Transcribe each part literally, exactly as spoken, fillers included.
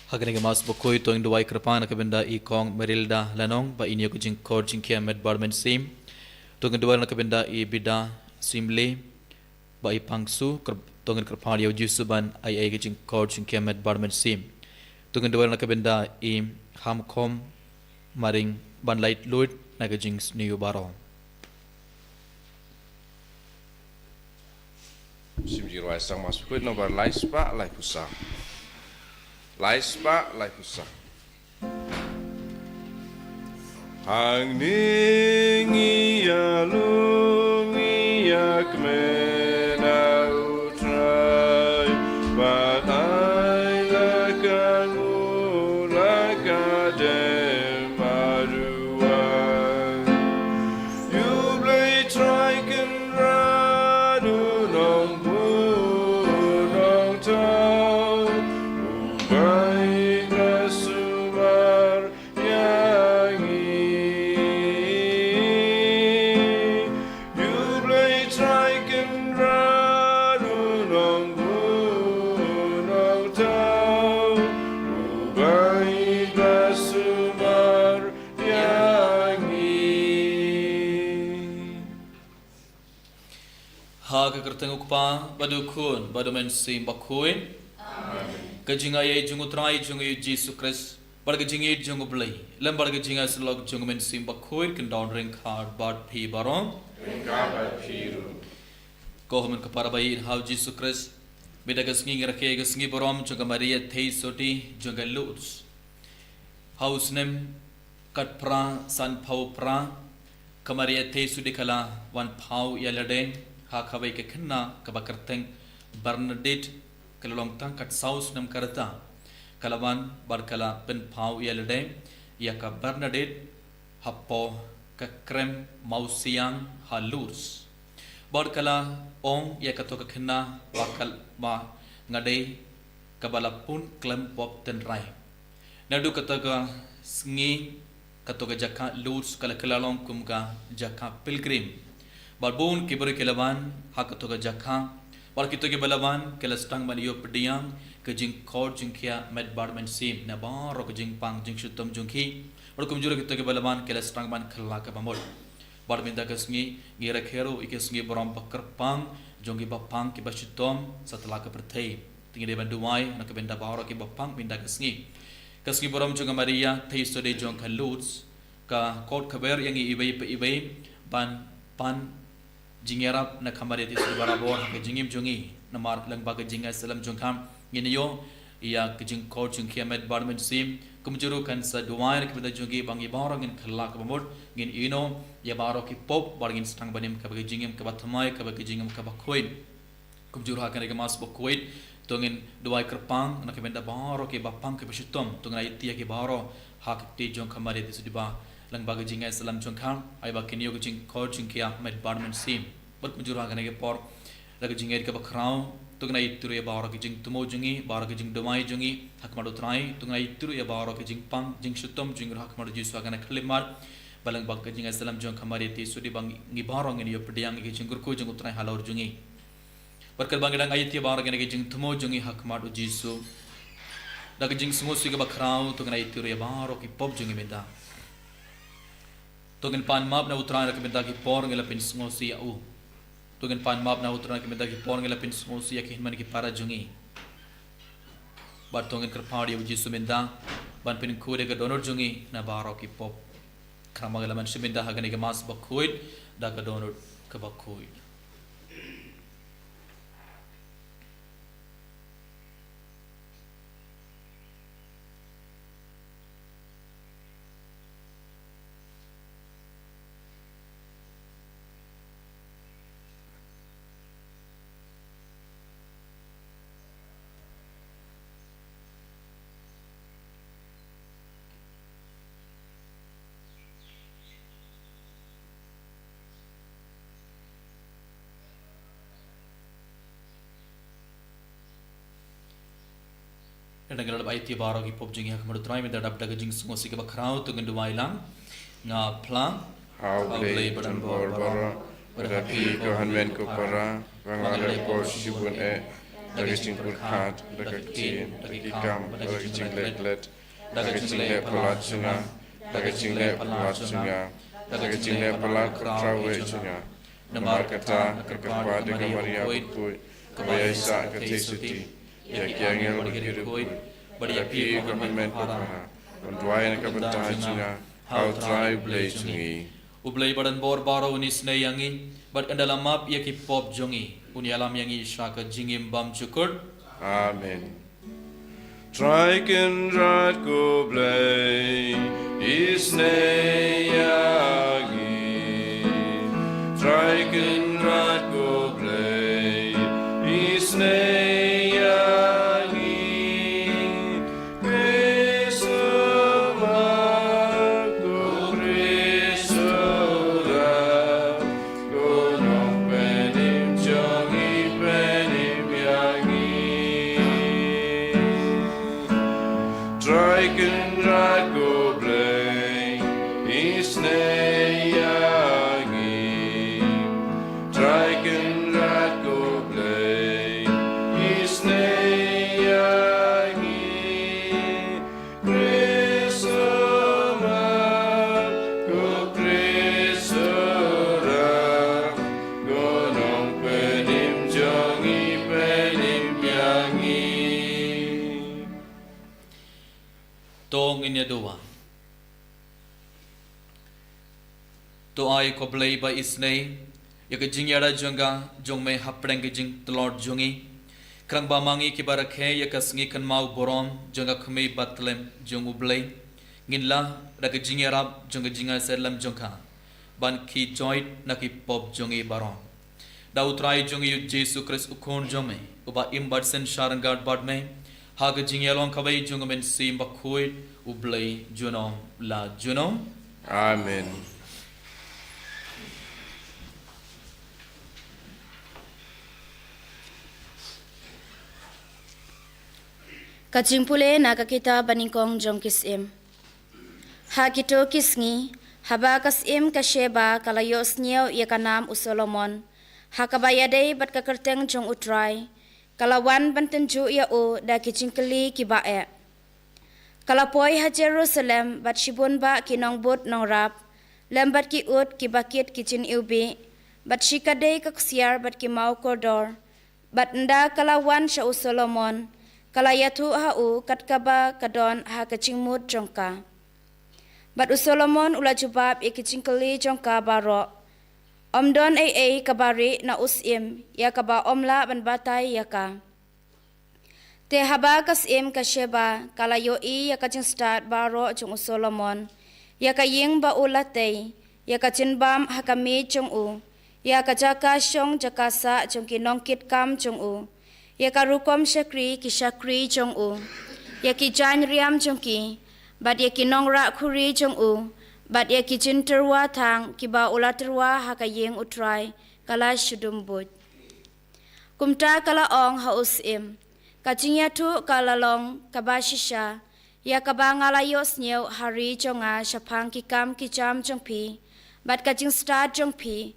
Ha kane ka Mass bakhuid to ngin duwai kyrpang na ka bynta i Kong Marilda Lanong, ba in ïoh ka jingkhot jingkhiah met bad mynsiem. To ngin duwai na ka bynta i Bida Simle, ba i Pangsu, kyr-, to ngin kyrpad ïa u Jisu ban ai ei ka jingkhot jingkhiah met bad mynsiem. To ngin duwai na ka bynta i Hamkhom Maring ban lait luid na ka jingsniew baroh. Sim Jingïaroh Sang Mass bakhuid nombar lai spah laiphew saw. Lai spah laiphew saw. Hangne ngi ïalum ngi ïakmen ïa U Trai, bad ai la ka nguh la ka dem marwei. Ïa U Blei Trai Kynrad U Nongbuh Nongthaw, U Blei ba sumar ïa ngi. Ïa U Blei Trai Kynrad U Nongbuh Nongthaw, U Blei ba sumar ïa ngi. Ha ka kyrteng U Kpa, bad U Khun, bad U Mynsiem Bakhuid. Amen. Ka jingaiei jong U Trai jong ngi U Jisu Khrist, bad ka jingïeit jong U Blei, lem bad ka jingïasyllok jong U Mynsiem Bakhuid, kin don ryngkat bad phi baroh. Ryngkat bad phi ruh. Ko hynmen ko para ba ïeit ha U Jisu Khrist, mynta ka sngi ngi rakhe ïa ka sngi burom jong ka Maria Theisotti jong ka Lourdes. Ha u snem khatphra sanphew phra, ka Maria Theisotti ka la wan phaw ïa lade ha kawei ka khynnah kaba kyrteng Bernadette, ka la long tang khatsaw snem ka rta. Ka la wan bad ka la pynphaw ïa lade ïa ka Bernadette hapoh ka krem mawsiang ha Lourdes. Bad ka la ong ïa kato ka khynnah ba ka, ba nga dei kaba la pun khlem pop tynrai. Naduh kato ka sngi, kato ka jaka Lourdes ka la kylla long kum ka jaka pilgrim. Bad bun ki briew ki la wan ha kato ka jaka, bad kito kiba la wan ki la sdang ban ïoh pdiang ka jingkhot jingkhiah met bad mynsiem na baroh ka jingpang jingshitom jong ki. Bad kumjuh ruh kito kiba la wan ki la sdang ban kylla kaba mut. Bad mynta ka sngi ngi rakhe ruh ïa ka sngi burom ba kyrpang jong ki bapang kiba shitom satlak ka pyrthei. Te ngi dei ban duwai na ka bynta baroh ki bapang mynta ka sngi. Ka sngi burom jong ka Maria Theisotti jong ka Lourdes ka khot khubor ïa ngi iwei pa iwei ban pan jingïarap na ka Maria Theisotti barabor ha ka jingim jong ngi, namar lyngba ka jingïasyllok jong ka ngin ïoh ïa ka jingkhot jingkhiah met bad mynsiem. Kumjuh ruh kan sa duwai na ka bynta jong ngi ba ngi baroh ngin kylla kaba mut, ngin ïehnoh ïa baroh ki pop, bad ngin sdang ban im kaba ka jingim kaba thymmai, kaba ka jingim kaba khuid. Kumjuh ruh ha kane ka Mass bakhuid to ngin duwai kyrpang na ka bynta baroh ki bapang kiba shitom, to ngin aiti ïa ki baroh ha ka kti jong ka Maria Theisotti ba lyngba ka jingïasyllok jong ka, ai ba kin ïoh ka jingkhot jingkhiah met bad mynsiem. Bad kumjuh ruh ha kane ka por, da ka jingngeit kaba khraw, to ngin aiti ruh ïa baroh ki jingthmu jong ngi, baroh ki jingduwai jong ngi ha khmat U Trai, to ngin aiti ruh ïa baroh ki jingpang jingshitom jong ngi ruh ha khmat U Jisu ha kane ka khyllipmat, ba lyngba ka jingïasyllok jong ka Maria Theisotti ba ngi baroh ngin ïoh pdiang ïa ka jingkyrkhu jong U Trai halor jong ngi. Bad katba ngi dang aiti ïa baroh kine ki jingthmu jong ngi ha khmat U Jisu, da ka jingsngewsih kaba khraw to ngin aiti ruh ïa baroh ki pop jong ngi mynta. To ngin pan map na U Trai na ka bynta ki por ngi la pynsngewsih ïa u. To ngin pan map na U Trai na ka bynta ki por ngi la pynsngewsih ïa ki hynmen ki para jong ngi. Bad to ngin kyrpad ïa U Jisu mynta ban pynkhuid ïa ka dohnud jong ngi na baroh ki pop. Khnang ba ngi la mynsiem mynta ha kane ka Mass bakhuid da ka dohnud kaba khuid. Ynda ngi la dep aiti ïa baroh ki pop jong ngi ha khmat U Trai, mynta dap da ka jingsngewsih kaba khraw to ngin duwai lang. Nga phla ha U Blei badonbor baroh, bad ha phi ko hynmen ko para, ba nga la leh pop shibun eh, da ka jingpyrkhat, da ka ktien, da ki kam, da ka jingleh klet, da ka jingleh palat jong nga, da ka jingleh palat jong nga, da ka jingleh palat ka khraw jong nga. Namar kata, nga kyrpad ïa ka Maria bakhuid, kaba ïaisah ka theisotti, ïa ki angel bad ki riewkhuid, bad ïa phi ko hynmen ko para, ban duwai na ka bynta jong nga ha U Trai U Blei jong ngi. U Blei badonbor baroh un isynei ïa ngi, bad ynda la map ïa ki pop jong ngi, un ïalam ïa ngi sha ka jingim bymjukut. Amen. Trai Kynrad ko Blei, isynei ïa ngi. Trai Kynrad ko Blei, isynei ïa ngi. Khrist u mat, ko Khrist u mat, ko nongpynim jong ngi, pynim ïa ngi. Trai Kynrad ko Blei, isynei ïa ngi. Trai Kynrad ko Blei, isynei ïa ngi. Khrist u mat, ko Khrist u mat, ko nongpynim jong ngi, pynim ïa ngi. To ngin ïa duwai. To ai ko Blei ba isynei ïa ka jingïada jong ka jong me hapdeng ka jingtlot jong ngi. Khnang ba ma ngi kiba rakhe ïa ka sngi kynmaw burom jong ka khmih bad tlem jong U Blei, ngin lah da ka jingïarap jong ka jingïasyriem jong ka ban khih joit na ki pop jong ngi baroh. Da U Trai jong ngi U Jisu Khrist U Khun jong me, uba im bad synshar ryngkat bad me ha ka jingïalong kawei jong U Mynsiem Bakhuid, U Blei junom la junom. Amen. Ka jingpule na ka kitab banyngkong jong ki Syiem. Ha kito ki sngi, haba ka Syiem ka Sheba ka la ïohsngew ïa ka nam u Solomon, ha kaba ïadei bad ka kyrteng jong U Trai, ka la wan ban tynjuh ïa u da ki jingkylli kiba eh. Ka la poi ha Jerusalem bad shibun bah ki nongbud nongrap, lem bad ki ut kiba kit ki jingïewbih, bad shikatdei ka ksiar bad ki maw kordor, bad ynda ka la wan sha u Solomon, ka la ïathuh ha u kat kaba ka don ha ka jingmut jong ka. Bad u Solomon u la jubab ïa ki jingkylli jong ka baroh. Ym don ei ei kaba rieh na u Syiem ïa kaba ym lah ban batai ïa ka. Te haba ka Syiem ka Sheba ka la ïohi ïa ka jingstad baroh jong u Solomon, ïa ka ïing ba u la tei, ïa ka jingbam ha ka miej jong u, ïa ka jaka shong jaka sah jong ki nongkitkam jong u, ïa ka rukom shakri ki shakri jong u, ïa ki jaiñ riam jong ki, bad ïa ki nongrah khuri jong u, bad ïa ki jingtyrwa thang kiba u la tyrwa ha ka ïing U Trai, ka la shadum buit. Kumta ka la ong ha u Syiem, ka jingïathuh ka la long kaba shisha ïa kaba nga la ïohsngew ha ri jong nga shaphang ki kam ki jam jong phi bad ka jingstad jong phi.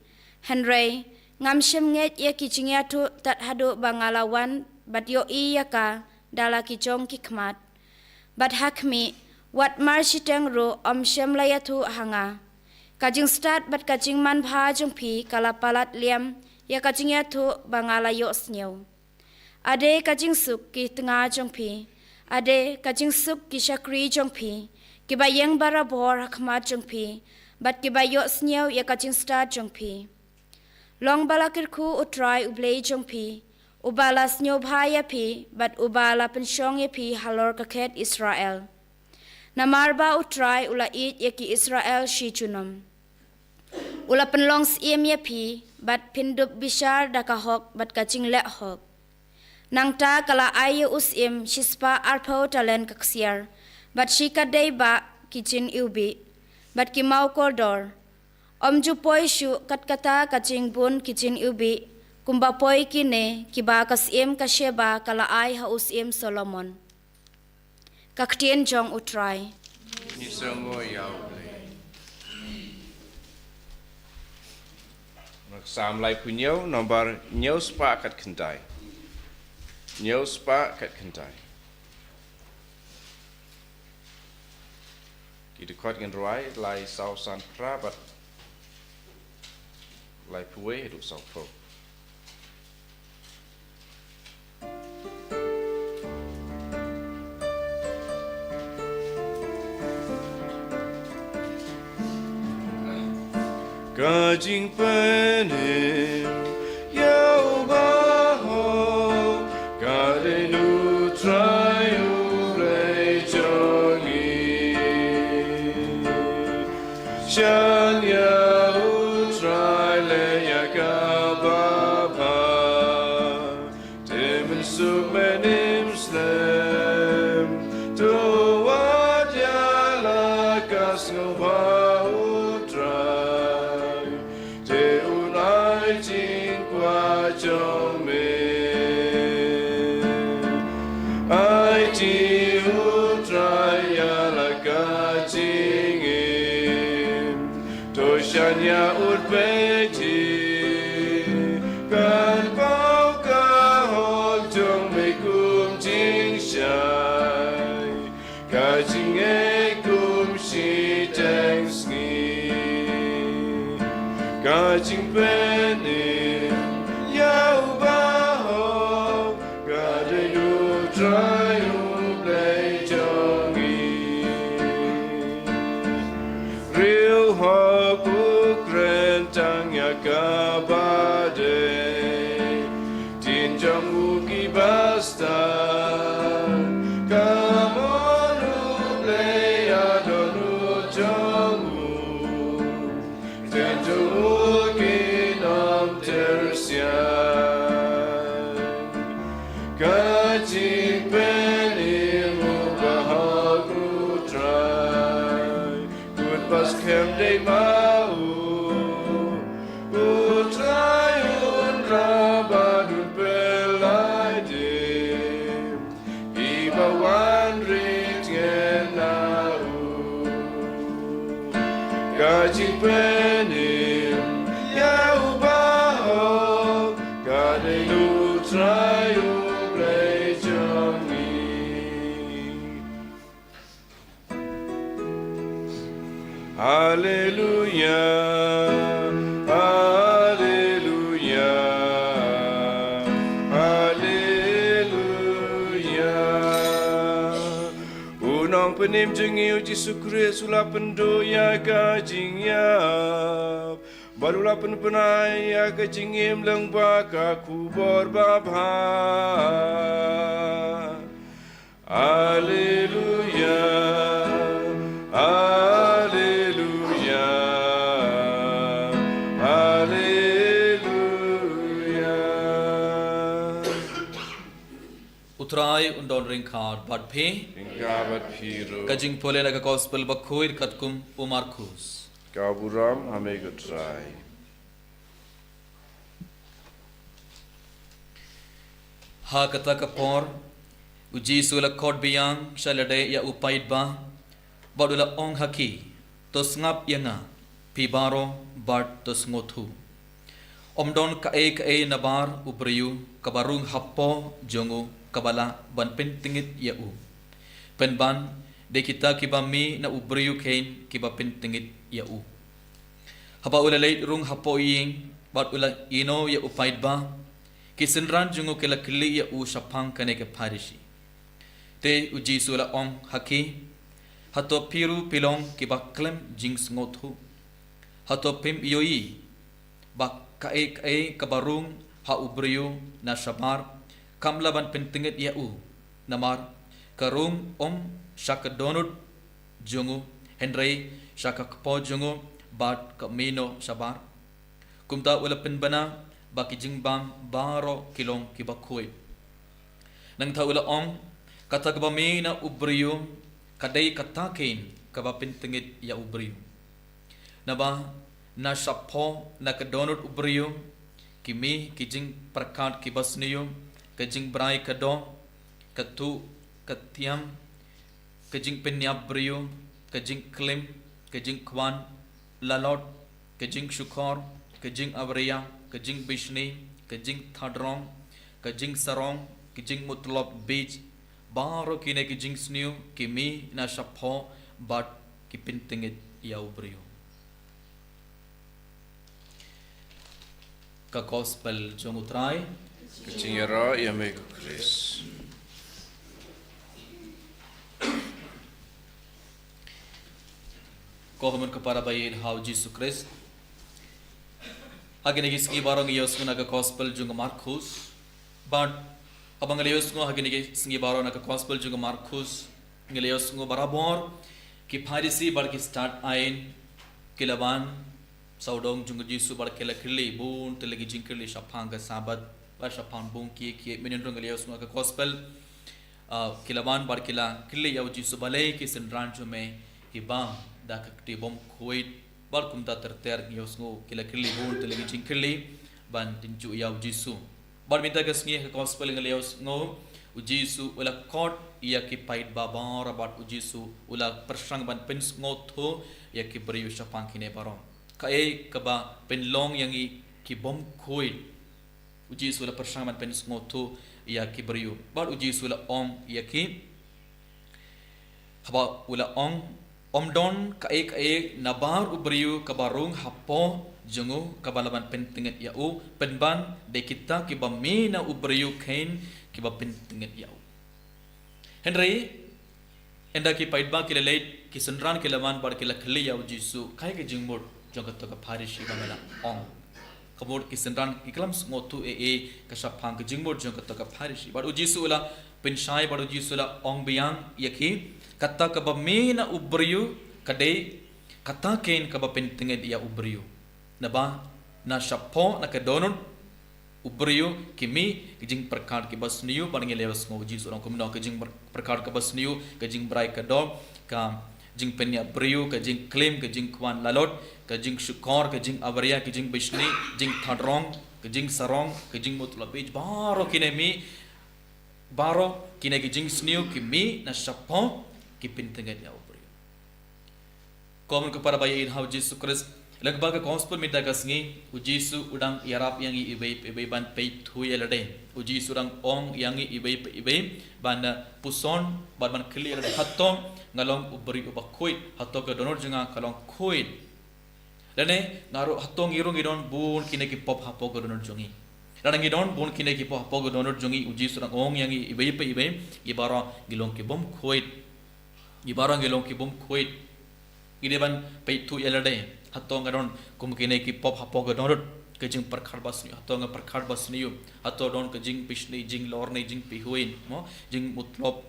Hynrei ngam shym ngeit ïa ki jingïathuh tad haduh ba nga la wan bad ïohi ïa ka da la ki jong ki khmat. Bad ha khmih, wat mar shiteng ruh ym shym la ïathuh ha nga. Ka jingstad bad ka jingmanbha jong phi ka la palat liam ïa ka jingïathuh ba nga la ïohsngew. Ade ka jingsuk ki tnga jong phi, ade ka jingsuk ki shakri jong phi, kiba ïeng barabor ha khmat jong phi, bad kiba ïohsngew ïa ka jingstad jong phi. Long ba la kyrkhu U Trai U Blei jong phi, uba la sngewbha ïa phi, bad uba la pynshong ïa phi halor ka khet Israel. Namar ba U Trai u la ïeit ïa ki Israel shi junom. U la pynlong Syiem ïa phi, bad phin dup bishar da ka hok bad ka jingleh hok. Nangta ka la ai ïa u Syiem shispah arphew talent ka ksiar, bad shikatdei bah ki jingïewbih, bad ki maw kordor. Ym ju poi shuh kat kata ka jingbun ki jingïewbih, kumba poi kine kiba ka Syiem ka Sheba ka la ai ha u Syiem Solomon. Ka ktien jong U Trai. Ngi sngew ïa U Blei. Psalm laiphew hynñiew, nombar hynñiew spah khatkhyndai. Hynñiew spah khatkhyndai. Ki dkhot ngin rwai, lai saw san phra bad laiphew wei haduh sawphew. Ka jingpynim ïa u bahok, ka dei na u Trai u Blei jong ngi. Shaniah u Trai leh ïa kaba bha, te mynsiem mynim slem, to wad ïa la ka sngewbha u Trai, te un ai jingkwah jong me. Aiti u Trai ïa la ka jingim, to shaniah u Trai, kan paw ka hok jong me kum jingshai, ka jingngeit kum shiteng sngi. Ka jingpynim ïa u bahok, ka dei na u Trai u Blei jong ngi. Riewhok u kren tang ïa kaba dei, ktien jong u ki bastad. Ka mon u Blei ïa dohnud jong u, ktien jong u kin ym ter sian. Ka jingpynim u bahok u Trai, un ba skhem dei ma u. U Trai un rah bad un pynlait dim kiba wan rit ngen na u. Ka jingpynim ïa u bahok, ka dei na u Trai u Blei jong ngi. Haleluia, haleluia, haleluia. U Nongpynim jong ngi u Jisu Khrist u la pynduh ïa ka jingïap bad u la pynbna ïa ka jingim lyngba ka khubor babha. Haleluia, haleluia, haleluia. U Trai un don ryngkat bad phi. Ryngkat bad phi ruh. Ka jingpule na ka Gospel bakhuid katkum u Markus. Ka burom ha me ko Trai. Ha kata ka por, u Jisu u la khot biang sha lade ïa u paidbah, bad u la ong ha ki, to sngap ïa nga, phi baroh bad to sngewthuh. Ym don kaei kaei nabar u briew kaba rung hapoh jong u kaba lah ban pyntngit ïa u. Pynban, dei kita kiba mih na u briew kein kiba pyntngit ïa u. Haba u la leit rung hapoh ïing, bad u la ïehnoh ïa u paidbah, ki synran jong u ki la kylli ïa u shaphang kane ka pharshi. Te u Jisu u la ong ha ki, hato phi ruh phi long kiba khlem jingsngewthuh? Hato phim ïohi ba kaei kaei kaba rung ha u briew na shabar, kam lah ban pyntngit ïa u? Namar ka rung ym sha ka dohnud jong u, hynrei sha ka kpoh jong u bad ka mih noh shabar. Kumta u la pynbna ba ki jingbam baroh ki long kiba khuid. Nangta u la ong, kata kaba mih na u briew, ka dei kata kein kaba pyntngit ïa u briew. Naba na shapoh na ka dohnud u briew, ki mih ki jingpyrkhat kiba sniew, ka jingbrai ka doh, ka tuh ka thiam, ka jingpynïap briew, ka jingklim, ka jingkwah lalot, ka jingshukor, ka jingawria, ka jingbishni, ka jingthaw rong, ka jingsarong, ki jingmutlop bit, baroh kine ki jingsniew ki mih na shapoh bad ki pyntngit ïa u briew. Ka Gospel jong u Trai. Ka jingïarap ïa me ko Khrist. Ko hynmen ko para ba ïeit ha u Jisu Khrist. Ha kine ki sngi baroh ngi ïohsngew na ka Gospel jong u Markus. Bad haba ngi la ïohsngew ha kine ki sngi baroh na ka Gospel jong u Markus, ngi la ïohsngew barabor ki Pharisi bad ki stad aiñ ki la wan sawdong jong u Jisu bad ki la kylli bun tylli ki jingkylli shaphang ka Sabbath bad shaphang bun kiei kiei. Mynhynnin ruh ngi la ïohsngew ha ka Gospel, ah, ki la wan bad ki la kylli ïa u Jisu, balei ki synran jong me ki bam da ka kti bymkhuid. Bad kumta ter ter ngi ïohsngew ki la kylli bun tylli ki jingkylli ban tynjuh ïa u Jisu. Bad mynta ka sngi ha ka Gospel ngi la ïohsngew u Jisu u la khot ïa ki paidbah baroh bad u Jisu u la pyrshang ban pynsngewthuh ïa ki briew shaphang kine baroh. Kaei kaba pynlong ïa ngi ki bymkhuid. U Jisu u la pyrshang ban pynsngewthuh ïa ki briew. Bad u Jisu u la ong ïa ki, haba u la ong, ym don kaei kaei nabar u briew kaba rung hapoh jong u kaba lah ban pyntngit ïa u, pynban dei kita kiba mih na u briew kein kiba pyntngit ïa u. Hynrei ynda ki paidbah ki la leit, ki synran ki la wan bad ki la kylli ïa u Jisu, kaei ka jingmut jong kato ka Pharisi ba me la ong? Ka mut ki synran ki khlem sngewthuh ei ei ka shaphang ka jingmut jong kato ka Pharisi. Bad u Jisu u la pynshai bad u Jisu u la ong biang ïa ki, kata kaba mih na u briew ka dei kata kein kaba pyntngit ïa u briew. Naba na shapoh, na ka dohnud u briew ki mih ki jingpyrkhat kiba sniew, bad ngi la ïohsngew u Jisu u ong kumno, ka jingpyrkhat kaba sniew, ka jingbrai ka doh, ka jingpynïap briew, ka jingklim, ka jingkwah lalot, ka jingshukor, ka jingawaria, ka jingbishni, jingthadrong, ka jingsarong, ka jingmutlop bit, baroh kine mih, baroh kine ki jingsniew ki mih na shapoh, ki pyntngit ïa u briew. Ko hynmen ko para ba ïeit ha u Jisu Khrist, lyngba ka Gospel mynta ka sngi, u Jisu u dang ïarap ïa ngi iwei pa iwei ban peit thuh ïa lade. U Jisu u dang ong ïa ngi iwei pa iwei ban, eh, puson bad ban kylli ïa lade, hato nga long u briew uba khuid, hato ka dohnud jong nga ka long khuid? Lane nga ruh, hato ngi ruh ngi don bun kine ki pop hapoh ka dohnud jong ngi? Lada ngi don bun kine ki pop hapoh ka dohnud jong ngi, u Jisu u dang ong ïa ngi iwei pa iwei, ngi baroh ngi long ki bymkhuid. Ngi baroh ngi long ki bymkhuid. Ngi dei ban peit thuh ïa lade, hato nga don kum kine ki pop hapoh ka dohnud, ka jingpyrkhat ba sniew, hato nga pyrkhat ba sniew, hato don ka jingbishni, jinglorni, jingpihuin, mo, jingmutlop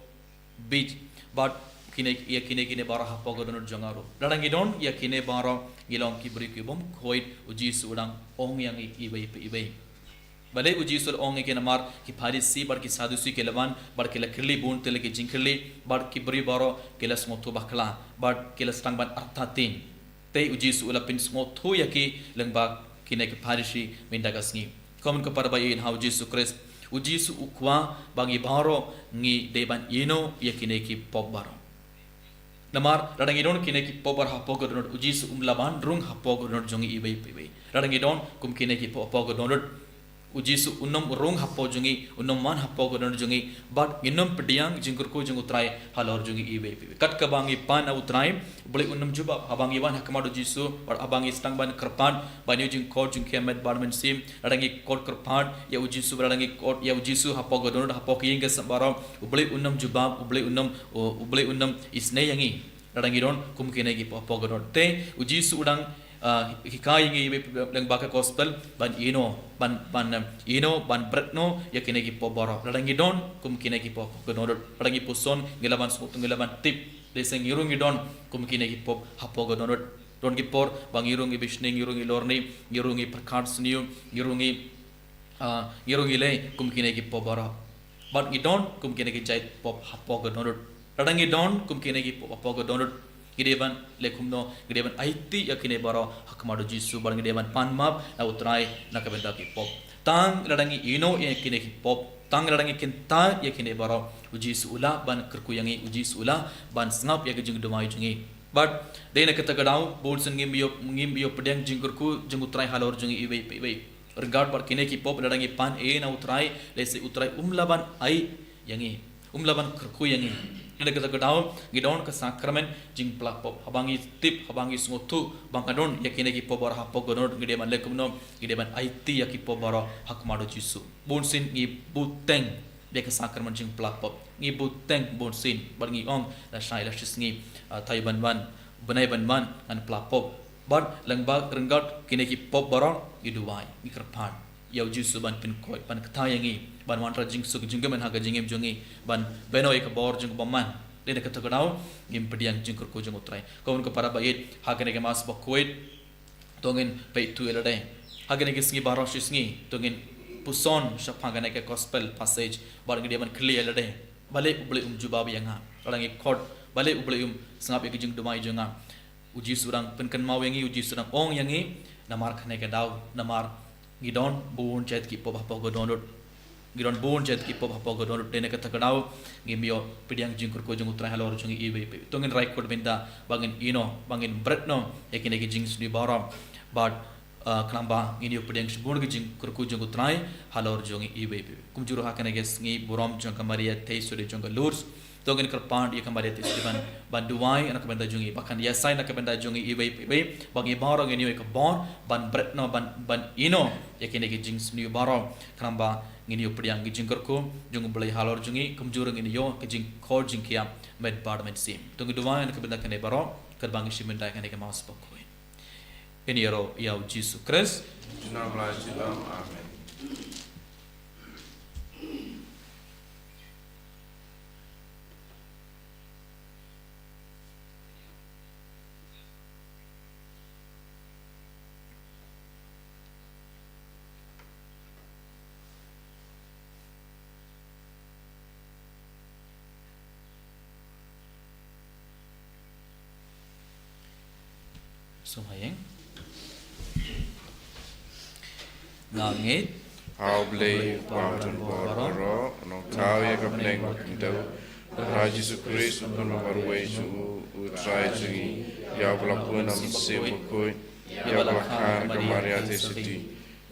bit, bad kine, ïa kine, kine baroh hapoh ka dohnud jong nga ruh. Lada ngi don ïa kine baroh, ngi long ki briew ki bymkhuid, u Jisu u dang ong ïa ngi iwei pa iwei. Balei u Jisu u la ong ïa ki? Namar ki Pharisi bad ki Sadusi ki la wan bad ki la kylli bun tylli ki jingkylli, bad ki briew baroh ki la sngewthuh bakla bad ki la sdang ban artatien. Te u Jisu u la pynsngewthuh ïa ki lyngba kine ki Pharisi mynta ka sngi. Ko hynmen ko para ba ïeit ha u Jisu Khrist, u Jisu u kwah ba ngi baroh ngi dei ban ïehnoh ïa kine ki pop baroh. Namar lada ngi don kine ki pop baroh hapoh ka dohnud, u Jisu um lah ban rung hapoh ka dohnud jong ngi iwei pa iwei. Lada ngi don kum kine ki pop hapoh ka dohnud, u Jisu un ym rung hapoh jong ngi, un ym wan hapoh ka dohnud jong ngi, bad ngin ym pdiang jingkyrkhu jong u Trai halor jong ngi iwei pa iwei. Kat kaba ngi pan ha u Trai, u Blei un ym jubab. Haba ngi wan ha khmat u Jisu, bad haba ngi sdang ban kyrpad, ban ïoh jingkhot jingkhia met bad mynsiem, lada ngi khot kyrpad ïa u Jisu, lada ngi khot ïa u Jisu hapoh ka dohnud, hapoh ka ïing ka sem baroh, u Blei un ym jubab, u Blei un ym, u, u Blei un ym isynei ïa ngi. Lada ngi don kum kine ki pop hapoh ka dohnud. Te u Jisu u dang, ah, hikai ïa ngi lyngba ka Gospel ban ïehnoh, ban, ban, eh, ïehnoh, ban bret noh ïa kine ki pop baroh. Lada ngi don kum kine ki pop hapoh ka dohnud, lada ngi puson, ngi lah ban sngewthuh, ngi lah ban tip. Lehse ngi ruh ngi don kum kine ki pop hapoh ka dohnud. Don ki por ba ngi ruh ngi bishni, ngi ruh ngi lorni, ngi ruh ngi pyrkhat sniew, ngi ruh ngi, ah, ngi ruh ngi leh kum kine ki pop baroh. Bad ngi don kum kine ki jait pop hapoh ka dohnud. Lada ngi don kum kine ki pop hapoh ka dohnud, ngi dei ban leh kumno? Ngi dei ban aiti ïa kine baroh ha khmat u Jisu, bad ngi dei ban pan map na u Trai na ka bynta ki pop. Tang lada ngi ïehnoh ïa kine ki pop, tang lada ngi kyntait ïa kine baroh, u Jisu u lah ban kyrkhu ïa ngi, u Jisu u lah ban sngap ïa ka jingduwai jong ngi. Bad dei na kata ka daw, bun sien ngim ïoh, ngim ïoh pdiang jingkyrkhu jong u Trai halor jong ngi iwei pa iwei. Ryngkat bad kine ki pop, lada ngi pan ei na U Trai, lehse U Trai um lah ban ai ïa ngi, um lah ban kyrkhu ïa ngi. Lada kata ka daw ngi don ka sakramen jingpla pop, haba ngi tip, haba ngi sngewthuh ba nga don ïa kine ki pop baroh hapoh ka dohnud, ngi dei ban leh kumno? Ngi dei ban aiti ïa ki pop baroh ha khmat U Jisu. Bunsien ngi bteng ïa ka sakramen jingpla pop. Ngi bteng bunsien bad ngi ong, lashai lashisngi, ah, tai ban wan, bnai ban wan, ngan pla pop. Bad lyngba ryngkat kine ki pop baroh ngi duwai, ngi kyrpad ïa U Jisu ban pynkoit, ban kta ïa ngi, ban wanrah jingsuk jingkmen ha ka jingim jong ngi, ban bynriew ïa ka bor jong U Blei. Lada kata ka daw ngim pdiang jingkyrkhu jong U Trai. Kumno ka para ba ïeit, ha kane ka Mass bakhuid to ngin peit ïa lade. Ha kine ki sngi baroh shi sngi to ngin puson shaphang kane ka gospel passage, bad ngi dei ban kylli ïa lade, balei U Blei um jubab ïa nga? Lada ngi khot, balei U Blei um sngap ïa ki jingduwai jong nga? U Jisu u dang pynkynmaw ïa ngi, U Jisu u dang ong ïa ngi, namar kane ka daw, namar ngi don bun jait ki pop hapoh ka dohnud. Ngi don bun jait ki pop hapoh ka dohnud, lada kata ka daw ngim ïoh pdiang jingkyrkhu jong U Trai halor jong ngi iwei pa iwei. To ngin rai khuid bynta ba ngin ïehnoh, ba ngin bret noh ïa kine ki jingsniew baroh. Bad, ah, khnang ba ngin ïoh pdiang shibun ki jingkyrkhu jong U Trai halor jong ngi iwei pa iwei. Kumjuh ruh ha kane ka sngi burom jong ka Maria Theisotti jong ka Lourdes, to ngin kyrpad ïa ka Maria Theisotti ban, ban duwai na ka bynta jong ngi, ba kan ïasai na ka bynta jong ngi iwei pa iwei, ba ngi baroh ngin ïoh ïa ka bor ban bret noh, ban, ban ïehnoh ïa kine ki jingsniew baroh, khnang ba ngin ïoh pdiang ki jingkyrkhu jong U Blei halor jong ngi, kumjuh ruh ngin ïoh ki jingkhot jingkhiah met bad met sien. To ngi duwai na ka bynta kane baroh, katba ngi shim bynta ïa kane ka Mass bakhuid. Ngin ïaroh ïa U Jisu Khrist. Junom la junom. Amen. Sngewbha ïeng. Nga ngeit ha U Blei U Kpa badonbor baroh, u nongthaw ïa ka bneng bad ka khyndew, ha Jisu Khrist u khun marwei jong u, U Trai jong ngi, ïa uba la pun ha u Mynsiem Bakhuid, ïa uba la kha ha ka Maria Theisotti,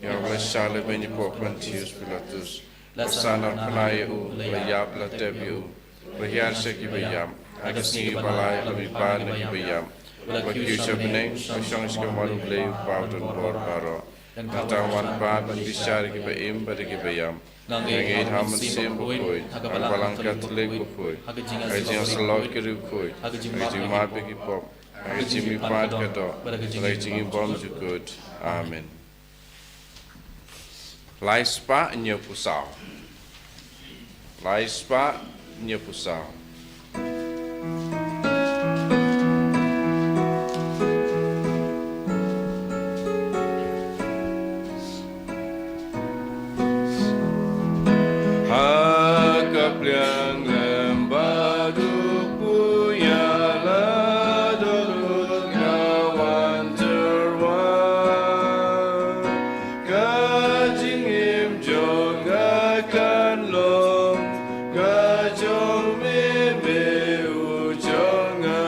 ïa uba la shah lehbeiñ hapoh Pontius Pilatus, la sahnarphna ïa u, la ïap, la tep ïa u, la hiar sha kiba ïap, ha ka sngi ba lai la mihpat na kiba ïap, la kiew sha bneng, la shong sha ka mon U Blei U Kpa badonbor baroh. Nangta un wan pat ban bishar ïa kiba im bad ïa kiba ïap. Nga ngeit ha u Mynsiem Bakhuid, ha ka Balang Katholik bakhuid, ha ka jingïasyllok ki riewkhuid, ha ka jingmap ïa ki pop, ha ka jingmihpat ka doh, bad ha ka jingim bymjukut. Amen. Lai spah hynñiew phew saw. Lai spah hynñiew phew saw. Ha ka pliang lem bad u kpu ïa la dohnud nga wan tyrwa. Ka jingim jong nga kan long ka jong me, me u jong nga.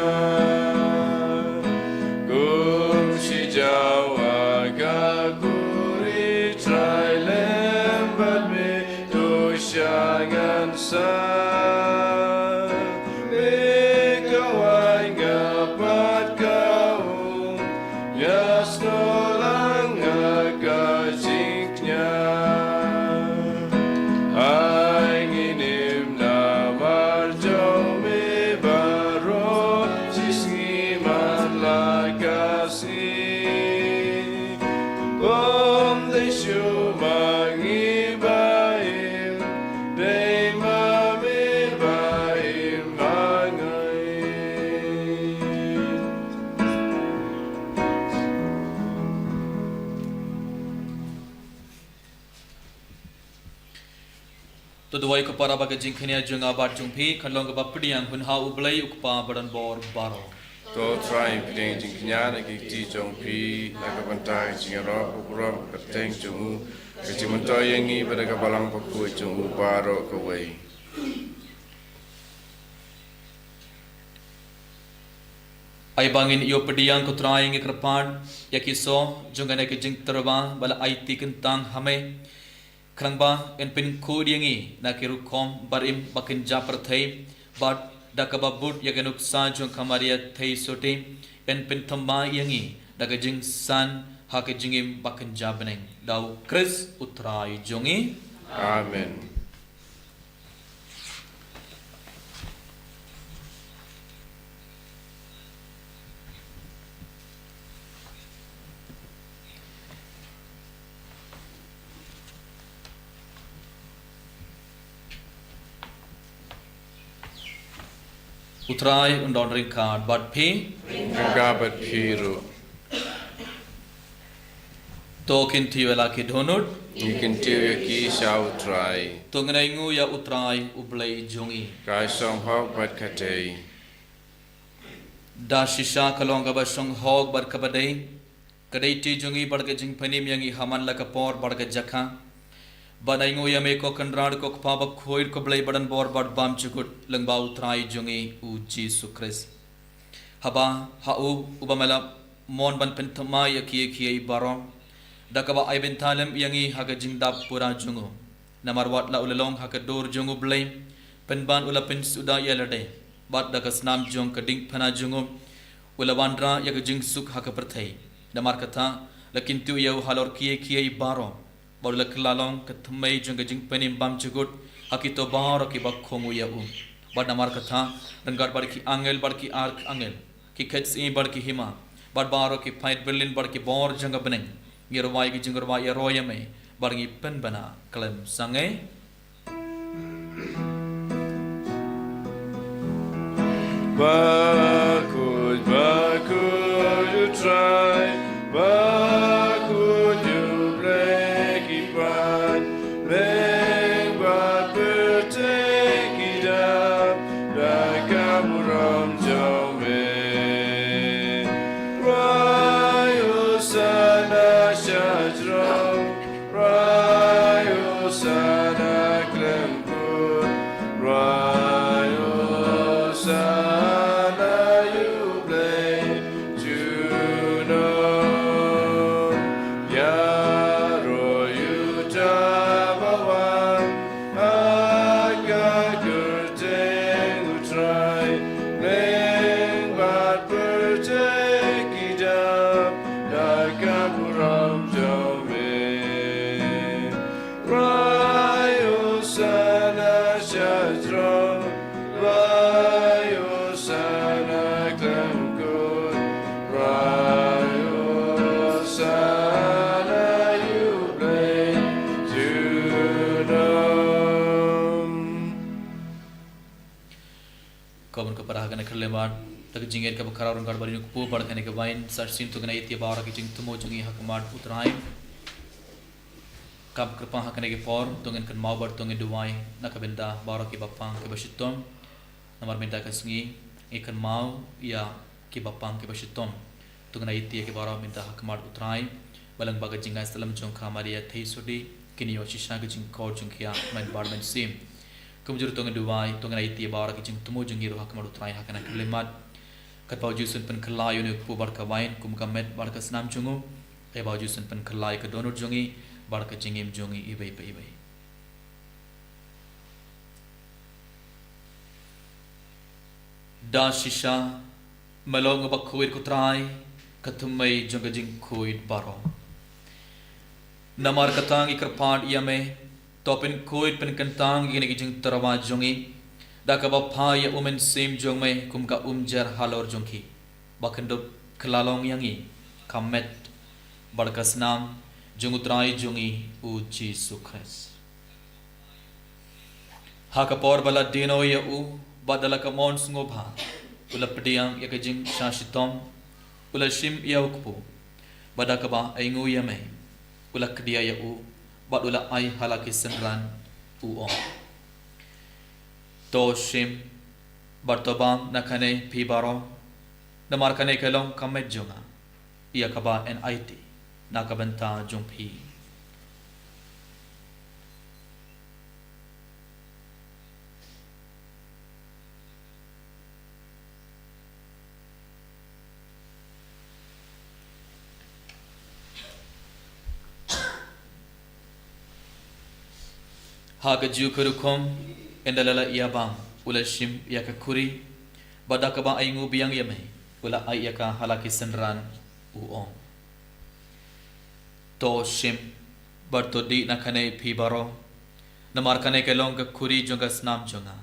Kum shi jaw ha ka khuri Trai, lem bad me to sha ngan sa. Me ka wai nga pat ka um, ïa sngewlang ha ka jingkñia. Ai ngin im namar jong me baroh shi sngi man la ka sngi. Bym dei shuh ma ngi ba im, dei ma me ba im ma ngi. To duwai ko para ba ka jingkñia jong nga bad jong phi kan long kaba pdiang hun ha U Blei U Kpa badonbor baroh. To Trai pdiang jingkñia na ki kti jong phi na ka bynta ka jingïaroh burom ka kyrteng jong u, ka jingmyntoi ïa ngi bad ka Balang Bakhuid jong u baroh kawei. Ai ba ngin ïoh pdiang, ko Trai, ngi kyrpad ïa ki soh jong kane ka jingtyrwa ba la aiti kyntang ha me, khnang ba yn pynkhuid ïa ngi na ki rukom barim ba kynja pyrthei, bad da kaba bud ïa ka nuksa jong ka Maria Theisotti, yn pynthymmai ïa ngi da ka jingsan ha ka jingim ba kynja bneng. Da U Khrist U Trai jong ngi. Amen. U Trai un don ryngkat bad phi. Ryngkat bad phi ruh. To kyntiew ïa la ki dohnud. Ngi kyntiew ïa ki sha U Trai. To ngin ainguh ïa U Trai U Blei jong ngi. Ka shong hok bad ka dei. Da shisha ka long kaba shong hok bad kaba dei, ka dei ti jong ngi bad ka jingpynim ïa ngi ha man la ka por bad ka jaka, ban ainguh ïa me, ko Kynrad, ko Kpa bakhuid, ko Blei badonbor bad bymjukut, lyngba U Trai jong ngi U Jisu Khrist. Haba ha u, uba me la mon ban pynthymmai ïa kiei kiei baroh, da kaba ai bynta lem ïa ngi ha ka jingdap pura jong u. Namar wat la u la long ha ka dur jong U Blei, pynban u la pynsuda ïa lade, bad da ka snam jong ka diengphna jong u, u la wanrah ïa ka jingsuk ha ka pyrthei. Namar kata, la kyntiew ïa u halor kiei kiei baroh, bad u la kylla long ka thymmei jong ka jingpynim bymjukut ha kito baroh kiba khong ïa u. Bad namar kata, ryngkat bad ki angel bad ki archangel, ki khetsi bad ki hima, bad baroh ki paid byllien bad ki bor jong ka bneng, ngi rwai ki jingrwai ïaroh ïa me, bad ngi pynbna khlem sangeh. Bakhuid, bakhuid U Trai, bakhuid U Blei ki paid bneng bad pyrthei ki dap da ka burom jong me. Rwai Hosana shajrong, rwai Hosana khlem kut, rwai Hosana ïa U Blei junom. Ïaroh ïa uta uba wan ha ka kyrteng U Trai, bneng bad pyrthei ki dap da ka burom jong me. Rwai Hosana shajrong, rwai Hosana khlem kut, rwai Hosana ïa U Blei junom. Ko bun ko para, ha kane ka khyllipmat, da ka jingïeit kaba khraw ryngkat bad ïa u kpu bad kane ka wine, sa shisien to ngin ïa ïeit ïa baroh ki jingthmu jong ngi ha khmat U Trai. Kam kyrpang ha kane ka por, to ngin kynmaw bad to ngin duwai na ka bynta baroh kiba pang kiba shitom. Namar mynta ka sngi ngi kynmaw ïa kiba pang kiba shitom. To ngin ïa ïeit ïa ki baroh mynta ha khmat U Trai, ba lyngba ka jingïasyllem jong ka Maria Theisotti, kin ïoh shisha ka jingkor jong ki ïa u Kpa bad u Mynsiem. Kumjuh ruh to ngin duwai, to ngin ïa ïeit ïa baroh ki jingthmu jong ngi ruh ha khmat U Trai ha kane ka khyllipmat. Katba u Jisu un pynkylla ïa une u kpu bad ka wine kum ka met bad ka snam jong u, ai ba u Jisu un pynkylla ïa ka dohnud jong ngi bad ka jingim jong ngi iwei pa iwei. Da shisha, me long uba khuid, ko Trai, ka thymmei jong ka jingkhuid baroh. Namar kata ngi kyrpad ïa me, to pynkhuid pynkyntang ïa kine ki jingtyrwa jong ngi, da kaba phah ïa u Mynsiem jong me kum ka umjer halor jong ki, ba kan dup kylla long ïa ngi ka met bad ka snam jong U Trai jong ngi U Jisu Khrist. Ha ka por ba la die noh ïa u, bad da la ka mon sngewbha, u la pdiang ïa ka jingshah shitom, u la shim ïa u kpu, bad da kaba ainguh ïa me, u la kdiah ïa u, bad u la ai ha la ki synran, u ong: To shim, bad to bam na kane phi baroh, namar kane ka long ka met jong nga, ïa kaba yn aiti na ka bynta jong phi. Ha ka juh ka rukom, ynda la la ïa bam, u la shim ïa ka khuri, bad da kaba ainguh biang ïa me, u la ai ïa ka ha la ki synran, u ong: To shim, bad to dih na kane phi baroh, namar kane ka long ka khuri jong ka snam jong nga,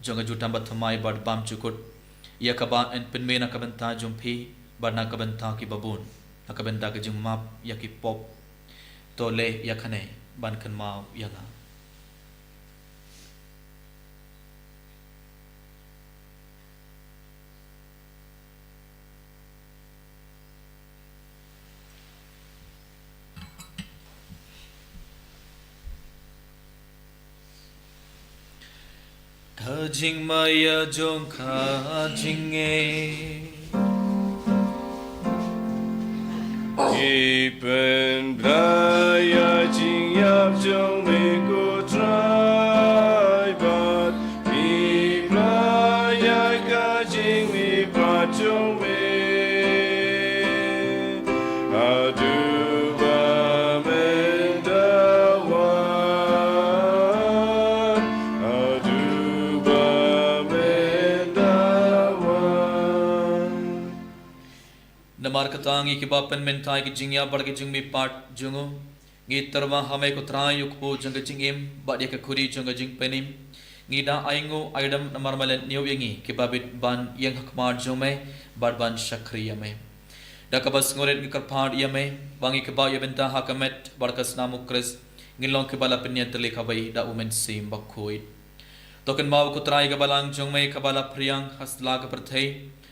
jong ka jutang bathymmai bad bymjukut ïa kaba yn pynmih na ka bynta jong phi bad na ka bynta kiba bun, na ka bynta ka jingmap ïa ki pop. To leh ïa kane ban kynmaw ïa nga. Ka jingmaïa jong ka jingngeit. Ngi pynbna ïa ka jingïap jong me ko Trai bad ngi pynbna ïa ka jingmihpat jong me. Haduh ba men da wan, haduh ba men da wan. Namar kata ngi kiba pynmynta ïa ka jingïap bad ka jingmihpat jong u, ngi tyrwa ha me ko Trai u kpu jong ka jingim, bad ïa ka khuri jong ka jingpynim. Ngi da ainguh aidam namar me la ñiew ïa ngi kiba bit ban ïeng ha khmat jong me bad ban shakri ïa me. Da kaba sngewrit ngi kyrpad ïa me ba ngi kiba ïa bynta ha ka met bad ka snam u Khrist, ngin long kiba la pynïatylli kawei da u Mynsiem Bakhuid. To kynmaw ko Trai ka balang jong me kaba la phriang ha sla ka pyrthei,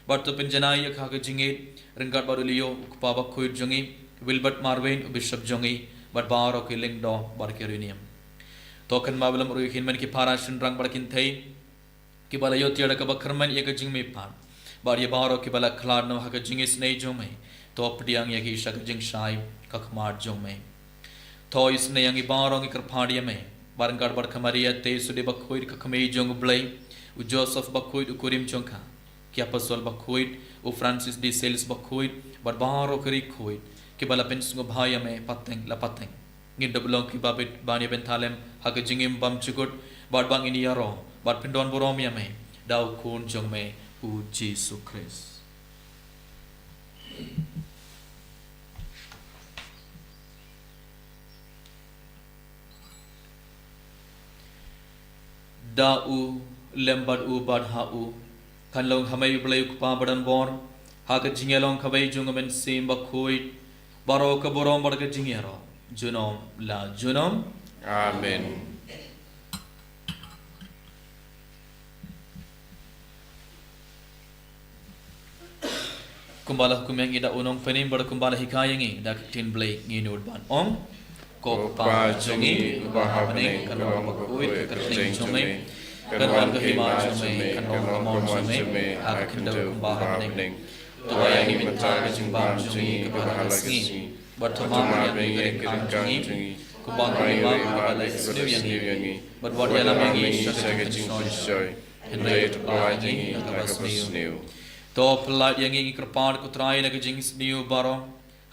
bad to pynjanai ïa ka ha ka jingïeit ryngkat bad u Leo u kpa bakhuid jong ngi, Wilbert Marwein u bishop jong ngi, bad baroh ki lyngdoh bad ki riewniam. To kynmaw ïa lem ruh ïa ki hynmen ki para shynrang bad kynthei kiba la ïoh tiar da kaba kyrmen ïa ka jingmihpat, bad ïa baroh kiba la khlad noh ha ka jingisynei jong me. To pdiang ïa ki sha ka jingshai ka khmat jong me. To isynei ïa ngi baroh ngi kyrpad ïa me, bad ryngkat bad ka Maria te sude bakhuid ka kmie jong u Blei, u Joseph bakhuid u kurim jong ka, ki apostol bakhuid, u Francis de Sales bakhuid, bad baroh ki riewkhuid kiba la pynsngewbha ïa me pateng la pateng. Ngin dup long kiba bit ban ïa bynta lem ha ka jingim bymjukut, bad ba ngin ïaroh bad pyndonburom ïa me da u Khun jong me u Jisu Khrist. Da u, lem bad u, bad ha u, kan long ha me u Blei u Kpa badonbor, ha ka jingïalong kawei jong u Mynsiem Bakhuid, baroh ka burom bad ka jingïaroh junom la junom. Amen. Kumba la hukum ïa ngi da u Nongpynim bad kumba la hikai ïa ngi da ka ktien Blei, ngin nud ban ong: Ko Kpa jong ngi uba ha bneng, kan long bakhuid ka kyrteng jong me, kan wan ka hima jong me, kan long ka mon jong me ha ka khyndew kumba ha bneng. To ai ïa ngi mynta ka jingbam jong ngi kaba ha la ka sngi, bad to map ïa ngi ka ryngkat jong ngi, kumba ka hima ba la sniew ïa ngi, bad wat ïalam ïa ngi sha ka jingpynshoi, hynrei to pynlait ïa ngi na kaba sniew. To pynlait ïa ngi, ngi kyrpad ko Trai, na ka jingsniew baroh,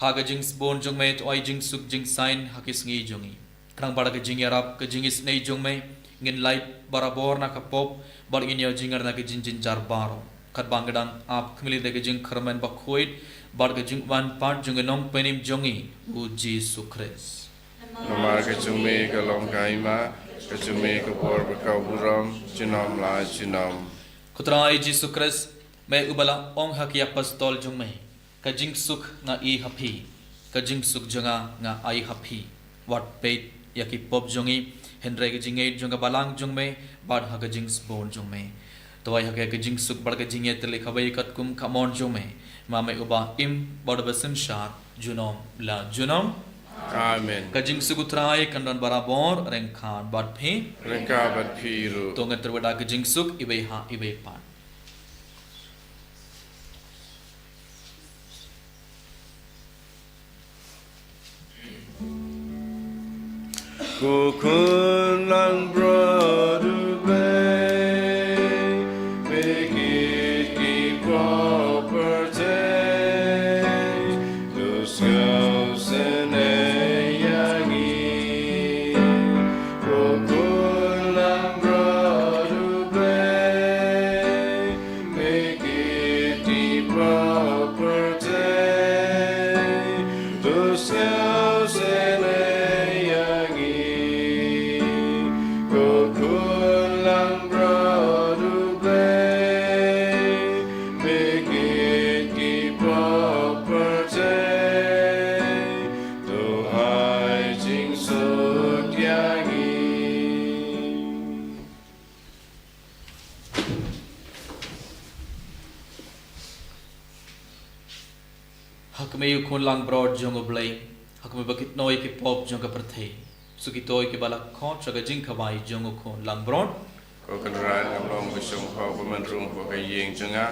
ha ka jingsbun jong me to ai jingsuk jingsaiñ ha ki sngi jong ngi. Khnang ba da ka jingïarap ka jingisynei jong me, ngin lait barabor na ka pop, bad ngin ïoh jingïarap na ka jingjynjar baroh, katba ngi dang ap khmih lynti da ka jingkyrmen bakhuid bad ka jingwan pat jong u Nongpynim jong ngi u Jisu Khrist. Namar ka jong me ka long ka hima, ka jong me ka bor bad ka burom junom la junom. Ko Trai Jisu Khrist, me uba la ong ha ki apostol jong me: Ka jingsuk nga ai ha phi, ka jingsuk jong nga nga ai ha phi. Wat peit ïa ki pop jong ngi, hynrei ka jingngeit jong ka balang jong me, bad ha ka jingsbun jong me. To ai ha ka, ka jingsuk bad ka jingïatylli kawei katkum ka mon jong me, ma me uba im bad uba synshar junom la junom. Amen. Ka jingsuk u Trai kan don barabor ryngkat bad phi. Ryngkat bad phi ruh. To ngin tyrwa da ka jingsuk iwei ha iwei pat. Ko Khun langbrot U Blei, me kit ki pop pyrthei, to sngewsynei ïa ngi. Ko Khun Ïa ngi, ko khun langbrot U Blei, me kit ki pop pyrthei, to ai jingsuk ïa ngi. Ha kmie U Khun langbrot jong U Blei, ha kmie ba kit noh ïa ki pop jong ka pyrthei. Suk ito kiba la khot sha ka jingkhawai jong U Khun langbrot. Ko Kynrad, ngam long ba shong hok ba men rung ha ka ïing jong nga,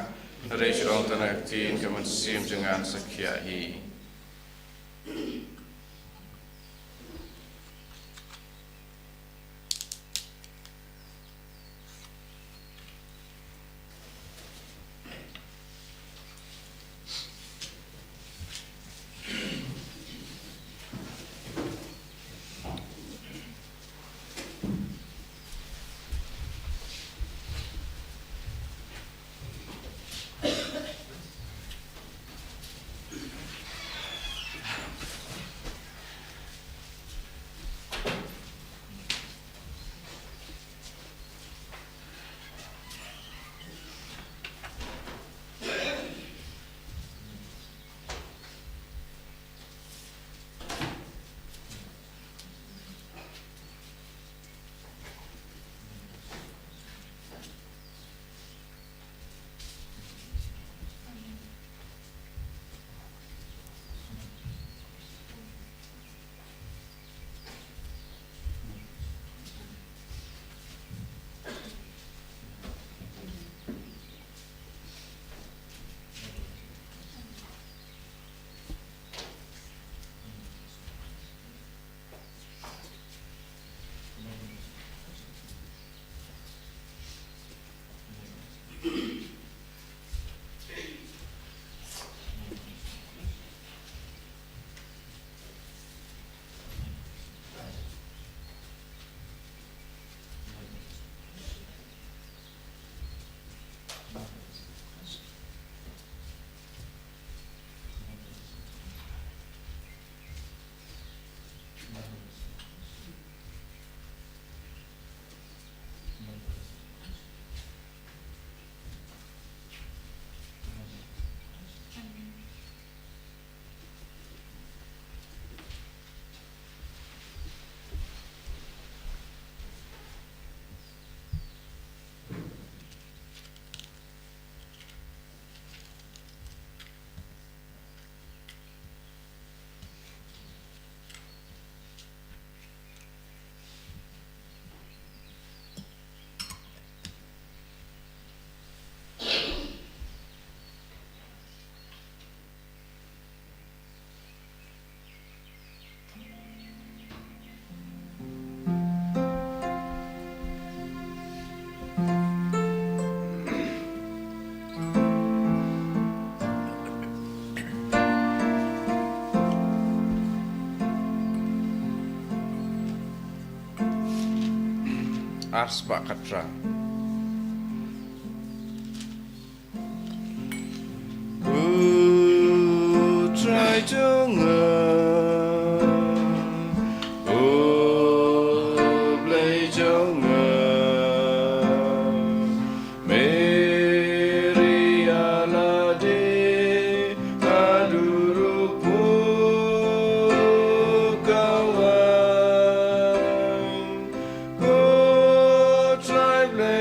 hynrei shu ong tang da ka ktien, ka mynsiem jong nga yn sa khiah hi. Ar spah khatphra. U Trai jong nga, U Blei jong nga, Mary ïa lade haduh ruh pyrkhat, ko Trai Blei.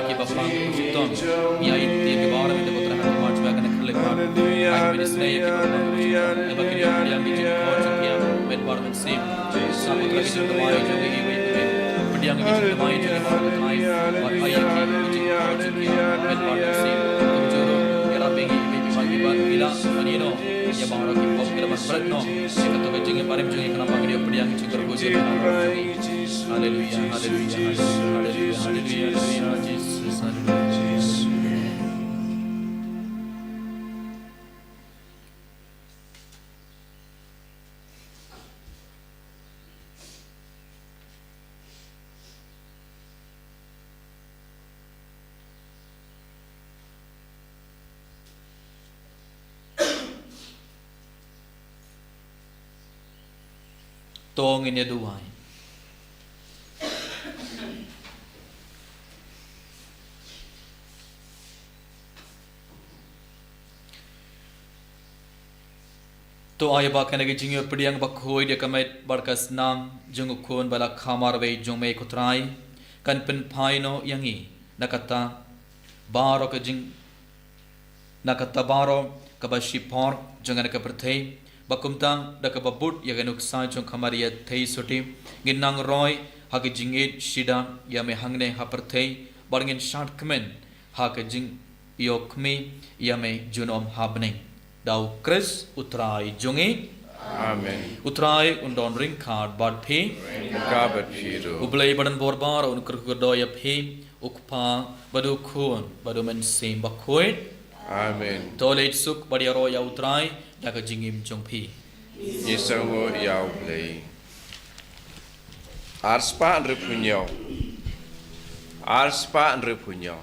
ïa kiba pang ka jingtong. Ïa ïa ki baroh mynta ko Trai ha khmat jong ka kane ka khyllipmat. Ai ba ïa isynei ïa kiba pang ka jingtong. Ai ba kin ïoh pdiang ka jingkor jong phi, met bad mynsiem. Sa ko Trai ka jingduwai jong ngi iwei iwei. Pdiang ka jingduwai jong ngi baroh ko Trai. Bad ai ïa ki ka jingkor jong phi, met bad mynsiem. Kumjuh ruh ïarap ïa ngi iwei iwei bad iwei bad ila ban ïehnoh ïa baroh ki pop ki la ban bret noh. Ïa kato ka jingim barim jong ngi khnang ba ngin ïoh pdiang ka jingkyrkhu jong ngi. Haleluya, haleluya, haleluya, haleluya, haleluya, Jesus, haleluya, Jesus. To ngin ïa duwai. To ai ba kane ka jingïoh pdiang bakhuid ïa ka met bad ka snam jong u Khun ba la kha marwei jong me ko Trai kan pynphai noh ïa ngi na kata baroh ka jing na kata baroh kaba shipor jong kane ka pyrthei, ba kumta da kaba bud ïa ka nuksa jong ka Maria Theisotti ngin nang roi ha ka jingïeit shida ïa me hangne ha pyrthei, bad ngin shad kmen ha ka jingïoh khmih ïa me junom ha bneng. Da u Khrist u Trai jong ngi. Amen. U Trai un don ryngkat bad phi. Ryngkat bad phi ruh. U Blei ba don bor baroh un kyrkhu kyrdoh ïa phi, u Kpa bad u Khun bad u Mynsiem Bakhuid. Amen. To leit suk bad ïaroh ïa u Trai da ka jingim jong phi. Ngi sngewnguh ïa u Blei. Arspah hynriewphew hynñiew. Arspah hynriewphew hynñiew.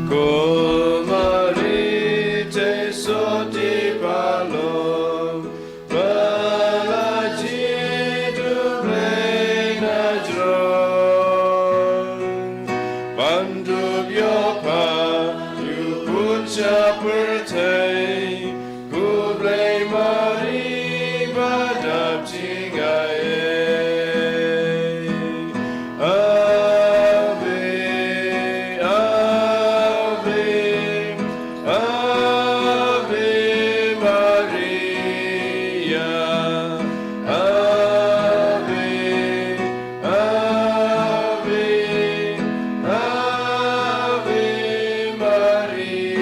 Ko Maria Theisotti ba long, ba la jied u Blei na jrong, ban dup ïoh pha ïa u pud sha pyrthei. Khublei Mari ba dap jngai. Ave, Ave, Ave Maria. Ave, Ave, Ave Maria.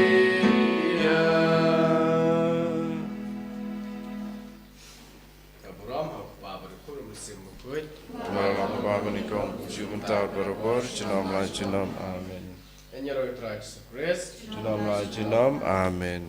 Ka burom ha u Kpa bad u Khun bad u Mynsiem Bakhuid. Kumba la ha kaba nyngkong, kumjuh mynta bad barabor, junom la junom. Amen. Ïaroh ïa u Trai Jisu Khrist. Junom la junom. Amen.